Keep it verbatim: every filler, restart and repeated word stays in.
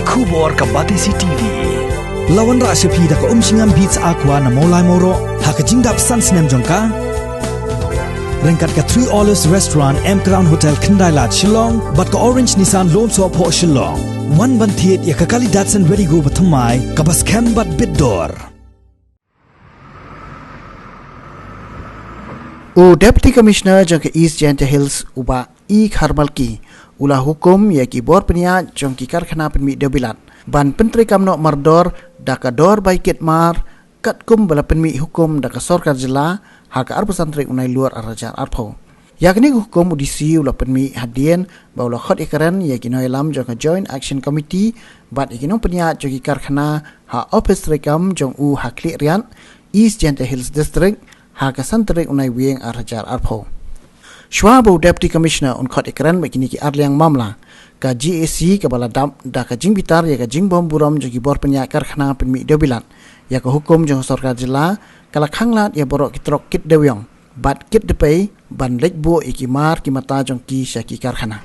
Khubor ka Batesi TV. La wanrah sha phi da ka Umshngam Beats Aqua na Mawlai Mawroh ha ka jingdap san snem jong ka. Ryngkat ka Three Olives Restaurant, M Crown Hotel, Khyndai Lad, Shillong, bad ka Orange Nissan Lone Soh Phoh Shillong. Wan ban thied ïa ka kali Datsun Redi-GO bathymmai kaba skhem bad bit dor. U Deputy Commissioner jong ka East Jaintia Hills, u Bah E Kharmalki, u la hukum ïa ki bor pynïaid jong ki karkhana pynmih dewbilat ban pyntreikam noh mardor da ka dor bai kit mar, katkum ba la pynmih hukum da ka sorkar jylla ha ka arphew san tarik u Naiwieng arhajar arphew. Ïa kane ka hukum u D C u la pynmih hadien ba u la khot ïakren ïa ki nongïalam jong ka Joint Action Committee bad ïa ki nongpynïaid jong ki karkhana ha ophis treikam jong u ha Khliehriat, East Jaintia Hills District, ha ka san tarik u Naiwieng arhajar arphew. Shuwa ba u Deputy Commissioner un khot ïakren bad kine ki arliang mamla, ka G A C kaba la dap da ka jingbitar ïa ka jingbym burom jong ki bor pynïaid karkhana pynmih dewbilat ïa ka hukum jong ka sorkar jylla, ka la khanglad ïa baroh ki trok kit dewiong bad kit dpei ban leit buh ïa ki mar ki mata jong ki sha ki karkhana.